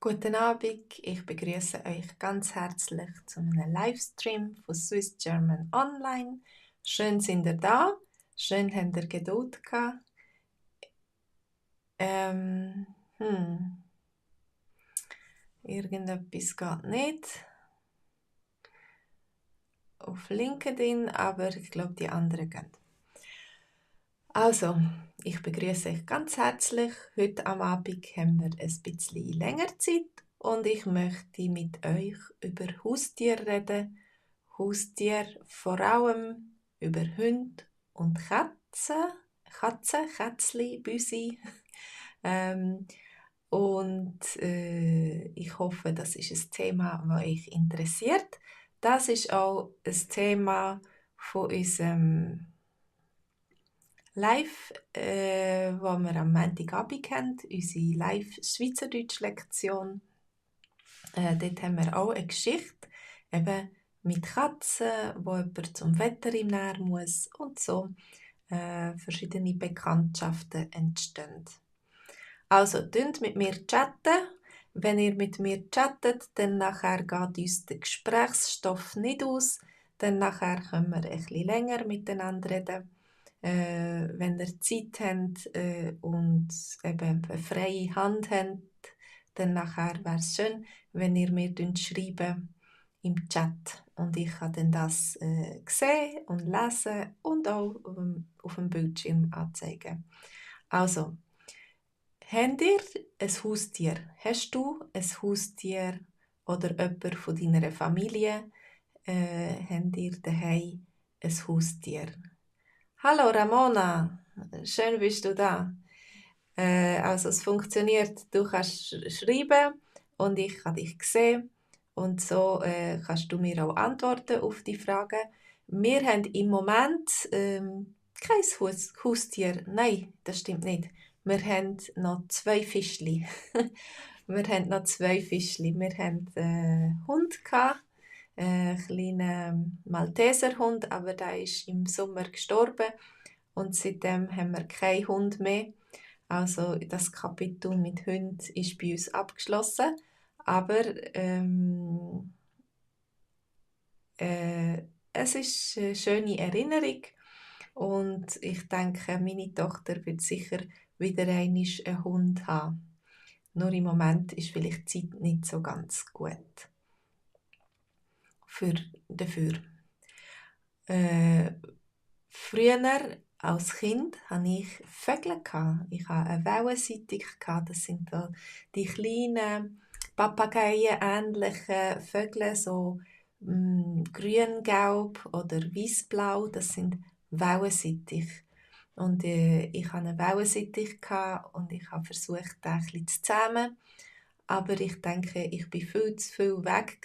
Guten Abend, ich begrüße euch ganz herzlich zu einem Livestream von Swiss German Online. Schön sind ihr da, schön habt ihr Geduld gehabt. Ähm, hm, Irgendetwas geht nicht auf LinkedIn, aber ich glaube, die anderen gehen. Also, ich begrüße euch ganz herzlich. Heute am Abend haben wir ein bisschen länger Zeit und ich möchte mit euch über Haustiere reden. Haustiere vor allem über Hunde und Kätzli, Büsi. ähm, ich hoffe, das ist ein Thema, das euch interessiert. Das ist auch ein Thema von unserem Live, wo wir am Montagabend haben, unsere Live-Schweizerdeutsch-Lektion. Dort haben wir auch eine Geschichte, eben mit Katzen, wo jemand zum Veterinär muss und so verschiedene Bekanntschaften entstehen. Also, chatten mit mir chatten. Wenn ihr mit mir chattet, dann nachher geht uns der Gesprächsstoff nicht aus. Dann nachher können wir ein bisschen länger miteinander reden. Wenn ihr Zeit habt und eben eine freie Hand habt, dann nachher wäre es schön, wenn ihr mir schreiben im Chat und ich kann dann das sehen und lesen und auch auf dem Bildschirm anzeigen. Also, habt ihr ein Haustier? Hast du ein Haustier oder jemand von deiner Familie? Habt ihr daheim ein Haustier? Hallo Ramona, schön bist du da. Also es funktioniert, du kannst schreiben und ich kann dich sehen und so kannst du mir auch antworten auf die Fragen. Wir haben im Moment kein Haustier. Nein, das stimmt nicht. Wir haben noch 2 Fischli. Wir haben noch 2 Fischli. Wir haben einen Hund gehabt, einen kleinen Malteserhund, aber der ist im Sommer gestorben und seitdem haben wir keinen Hund mehr. Also das Kapitel mit Hunden ist bei uns abgeschlossen, aber es ist eine schöne Erinnerung und ich denke, meine Tochter wird sicher wieder einmal einen Hund haben. Nur im Moment ist vielleicht die Zeit nicht so ganz gut dafür. Früher als Kind hatte ich Vögel. Ich hatte eine Wellensittich. Das sind die kleinen Papageien-ähnlichen Vögel, so grün-gelb oder weiß-blau. Das sind Wellensittich. Und ich hatte einen Wellensittich und ich habe versucht, den ein bisschen zu zähmen. Aber ich denke, ich war viel zu viel weg.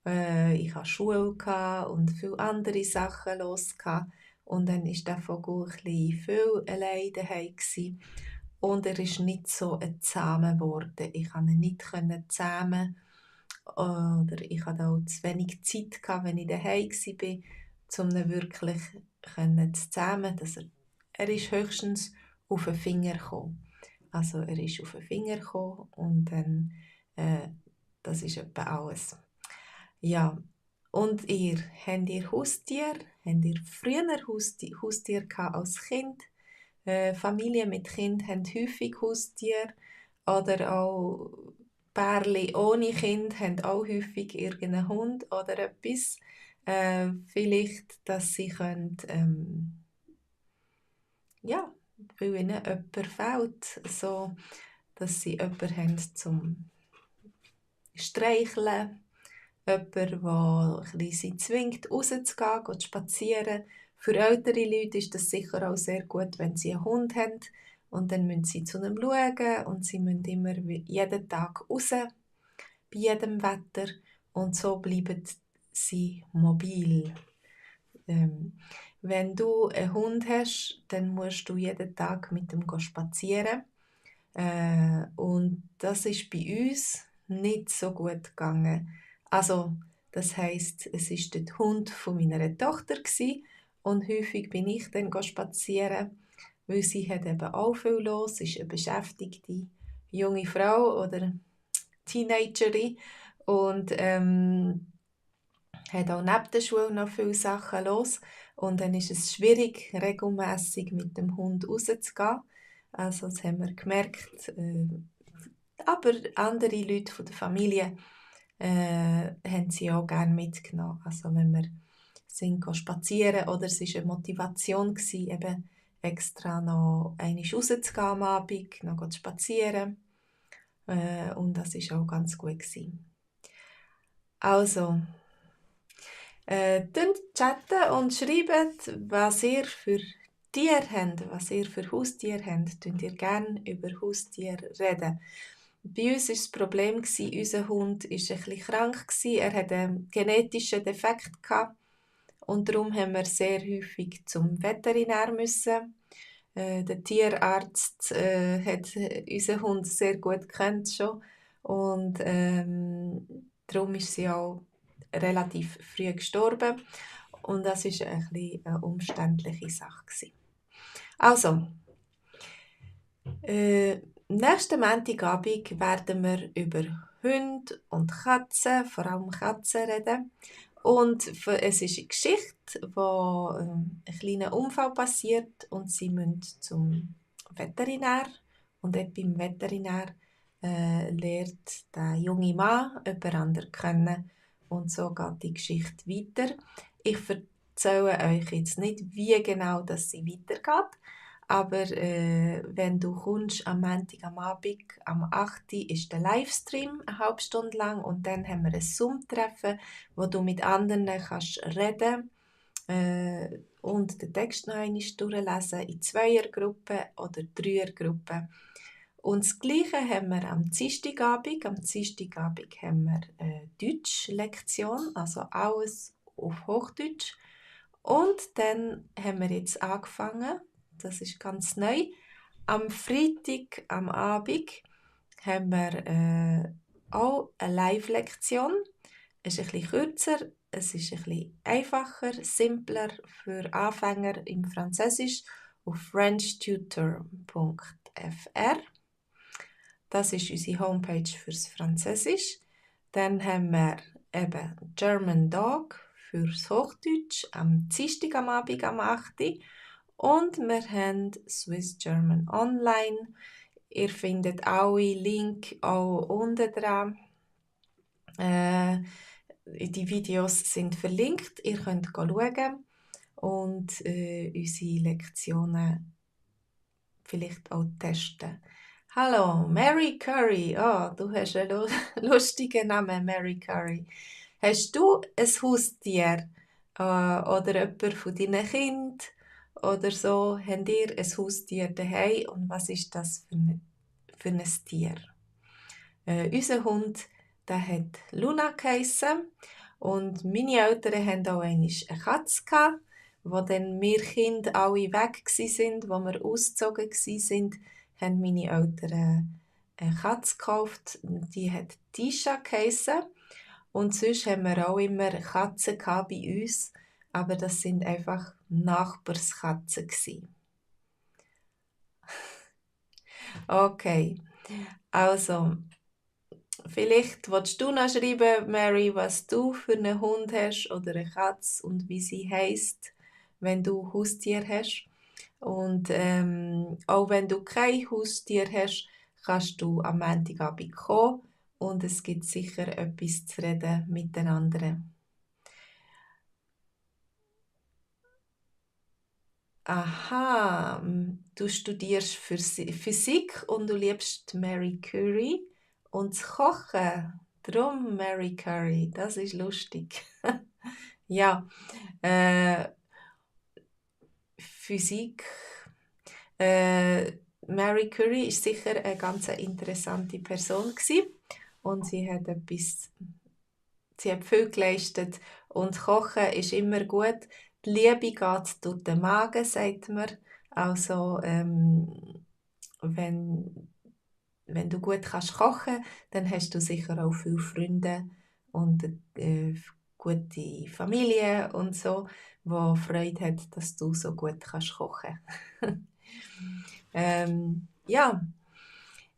Ich hatte Schule und viele andere Sachen los. Und dann war der Vogel viel allein daheim. Und er ist nicht so zahme geworden. Ich konnte ihn nicht zähmen. Oder ich hatte auch zu wenig Zeit, wenn ich daheim war, um ihn wirklich zu zähmen. Er ist höchstens auf den Finger gekommen. Also er ist auf den Finger gekommen und dann, das ist etwa alles. Ja, und ihr, habt ihr Haustier? Habt ihr früher Haustier als Kind? Familien mit Kind haben häufig Haustier oder auch Pärchen ohne Kind haben auch häufig irgendeinen Hund oder etwas. Vielleicht, dass sie können, ja, weil ihnen jemand fehlt, so, dass sie jemanden haben zum Streicheln. Jemand, der sie zwingt, rauszugehen, zu spazieren. Für ältere Leute ist das sicher auch sehr gut, wenn sie einen Hund haben. Und dann müssen sie zu ihm schauen und sie müssen immer jeden Tag raus, bei jedem Wetter. Und so bleiben sie mobil. Wenn du einen Hund hast, dann musst du jeden Tag mit ihm spazieren. Und das ist bei uns nicht so gut gegangen. Also, das heisst, es ist der Hund von meiner Tochter und häufig bin ich dann spazieren, weil sie hat eben auch viel los, ist eine beschäftigte junge Frau oder Teenagerin und hat auch neben der Schule noch viele Sachen los. Und dann ist es schwierig, regelmäßig mit dem Hund rauszugehen. Also das haben wir gemerkt. Aber andere Leute von der Familie haben sie auch gerne mitgenommen. Also wenn wir sind spazieren oder es war eine Motivation, eben extra noch einmal rauszugehen am Abend, noch zu spazieren. Und das war auch ganz gut. Also, chatten und schreibt, was ihr für Tiere habt, was ihr für Haustiere habt. Könnt ihr gerne über Haustiere reden. Bei uns war das Problem, unser Hund war ein bisschen krank. Er hatte einen genetischen Defekt und darum haben wir sehr häufig zum Veterinär müssen. Der Tierarzt hat unseren Hund sehr gut kennt schon und darum ist sie auch relativ früh gestorben und das ist ein bisschen eine umständliche Sache gewesen. Also, nächsten Montagabend werden wir über Hunde und Katzen, vor allem Katzen, reden. Und es ist eine Geschichte, wo ein kleiner Unfall passiert und sie müssen zum Veterinär. Und dort beim Veterinär lernt der junge Mann jemand anderen kennen. Und so geht die Geschichte weiter. Ich erzähle euch jetzt nicht, wie genau das sie weitergeht. Aber wenn du kommst am Montag am Abend, am 8. Uhr ist der Livestream, eine halbe Stunde lang. Und dann haben wir ein Zoom-Treffen, wo du mit anderen kannst reden und den Text noch einmal durchlesen in Zweiergruppen oder Dreiergruppen. Und das Gleiche haben wir am Dienstagabend. Am Dienstagabend haben wir eine Deutsch-Lektion, also alles auf Hochdeutsch. Und dann haben wir jetzt angefangen, das ist ganz neu, am Freitag am Abend haben wir auch eine Live-Lektion. Es ist ein bisschen kürzer, es ist ein bisschen einfacher, simpler für Anfänger im Französisch auf frenchtutor.fr. Das ist unsere Homepage fürs Französisch. Dann haben wir eben German Dog fürs Hochdeutsch am Dienstag am Abend am 8. Uhr. Und wir haben Swiss German Online. Ihr findet alle Links auch unten dran. Die Videos sind verlinkt. Ihr könnt schauen und unsere Lektionen vielleicht auch testen. Hallo, Mary Curry. Oh, du hast einen lustigen Namen, Mary Curry. Hast du ein Haustier oder jemand von deinen Kindern oder so? Habt ihr ein Haustier daheim und was ist das für ein Tier? Unser Hund, der hat Luna geheissen und meine Eltern hatten auch einmal eine Katze gehabt, wo dann wir Kinder alle weg waren, wo wir ausgezogen waren, haben meine Eltern eine Katze gekauft, die hat Tisha geheissen. Und sonst haben wir auch immer Katzen bei uns, aber das sind einfach Nachbarskatzen gewesen. Okay, also vielleicht willst du noch schreiben, Mary, was du für einen Hund hast oder eine Katze und wie sie heisst, wenn du Haustier hast. Und auch wenn du kein Haustier hast, kannst du am Montagabend kommen und es gibt sicher etwas zu reden miteinander. Aha, du studierst Physik und du liebst Mary Curie und das Kochen. Drum Mary Curry, das ist lustig. Ja, Physik. Mary Curie ist sicher eine ganz interessante Person gewesen. Und sie hat viel geleistet und Kochen ist immer gut. Die Liebe geht durch den Magen, sagt man. Also wenn du gut kannst kochen, dann hast du sicher auch viele Freunde und gute Familie und so, wo Freude hat, dass du so gut kannst kochen. Ja,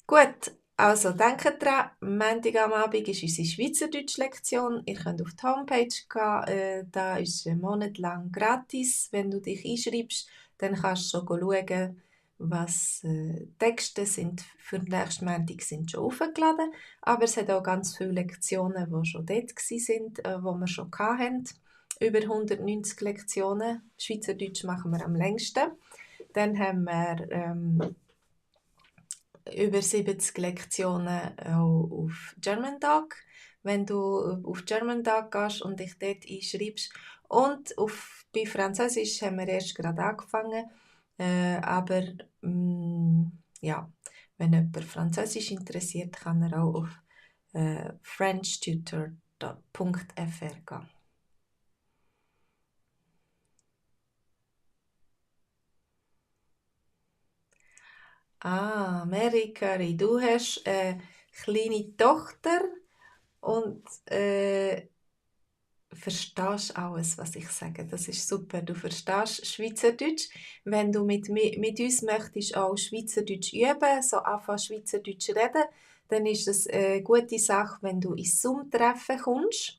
gut. Also denkt dran, Montag am Abend ist unsere Schweizerdeutsch-Lektion. Ihr könnt auf die Homepage gehen, da ist ein Monat lang gratis. Wenn du dich einschreibst, dann kannst du schon schauen, was Texte sind für den nächsten Montag sind schon aufgeladen. Aber es hat auch ganz viele Lektionen, die schon dort waren, die wir schon hatten. Über 190 Lektionen. Schweizerdeutsch machen wir am längsten. Dann haben wir über 70 Lektionen auch auf Germandoc. Wenn du auf Germandoc gehst und dich dort einschreibst. Und bei Französisch haben wir erst gerade angefangen. Aber ja, wenn jemand Französisch interessiert, kann er auch auf frenchtutor.fr gehen. Mary Curry, du hast eine kleine Tochter und verstehst alles, was ich sage. Das ist super. Du verstehst Schweizerdeutsch. Wenn du mit uns möchtest auch Schweizerdeutsch üben, so anfangen Schweizerdeutsch reden, dann ist es eine gute Sache, wenn du ins Zoom-Treffen kommst.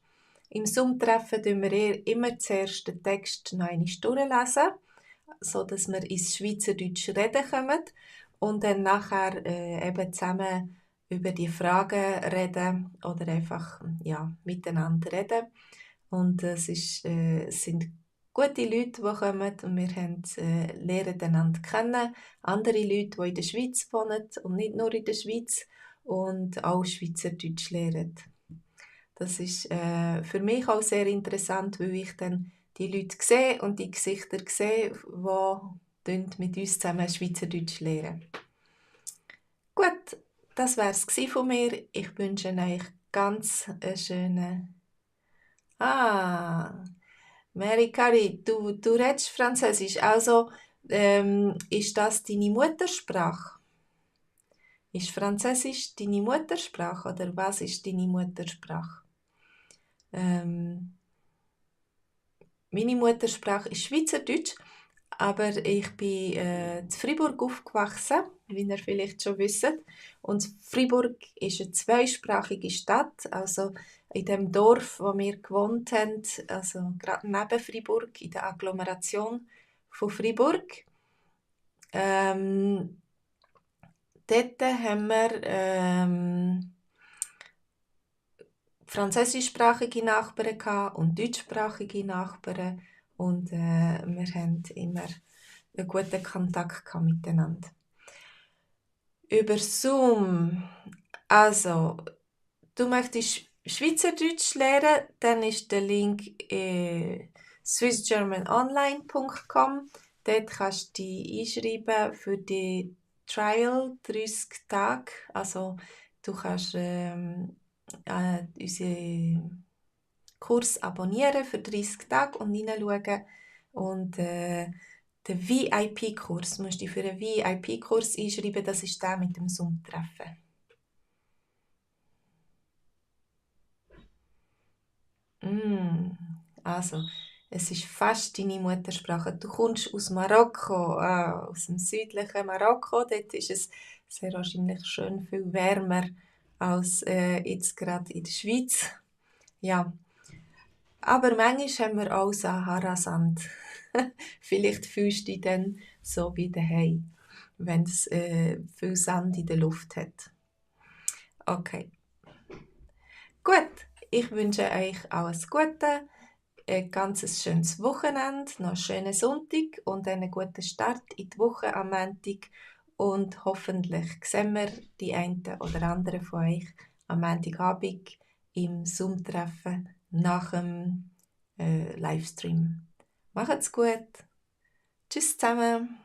Im Zoom-Treffen lesen wir immer zuerst den Text noch einmal durchlesen, sodass wir ins Schweizerdeutsch reden kommen und dann nachher eben zusammen über die Fragen reden oder einfach miteinander reden. Und es sind gute Leute, die kommen und wir lernen einander kennen. Andere Leute, die in der Schweiz wohnen und nicht nur in der Schweiz und auch Schweizerdeutsch lernen. Das ist für mich auch sehr interessant, weil ich dann die Leute sehe und die Gesichter sehe, die mit uns zusammen Schweizerdeutsch lernen. Gut, das war es von mir. Ich wünsche euch ganz einen schönen... Mary Carey, du redest Französisch, also ist das deine Muttersprache? Ist Französisch deine Muttersprache oder was ist deine Muttersprache? Meine Muttersprache ist Schweizerdeutsch, aber ich bin in Freiburg aufgewachsen, wie ihr vielleicht schon wisst. Und Freiburg ist eine zweisprachige Stadt, also in dem Dorf, wo wir gewohnt haben, also gerade neben Freiburg, in der Agglomeration von Freiburg. Dort haben wir französischsprachige Nachbarn und deutschsprachige Nachbarn und wir haben immer einen guten Kontakt miteinander. Über Zoom, also du möchtest Schweizerdeutsch lernen, dann ist der Link swissgermanonline.com. Dort kannst du dich einschreiben für die Trial 30 Tage. Also du kannst unseren Kurs abonnieren für 30 Tage und hineinschauen. Und den VIP-Kurs, musst du dich für einen VIP-Kurs einschreiben, das ist der mit dem Zoom-Treffen. Also, es ist fast deine Muttersprache. Du kommst aus Marokko, aus dem südlichen Marokko. Dort ist es sehr wahrscheinlich schön viel wärmer als jetzt gerade in der Schweiz. Ja, aber manchmal haben wir auch Sahara-Sand. Vielleicht fühlst du dich dann so wie daheim, wenn es viel Sand in der Luft hat. Okay. Gut, ich wünsche euch alles Gute, ein ganz schönes Wochenende, noch einen schönen Sonntag und einen guten Start in die Woche am Montag. Und hoffentlich sehen wir die einen oder anderen von euch am Montagabend im Zoom-Treffen nach dem Livestream. Macht's gut. Tschüss zusammen.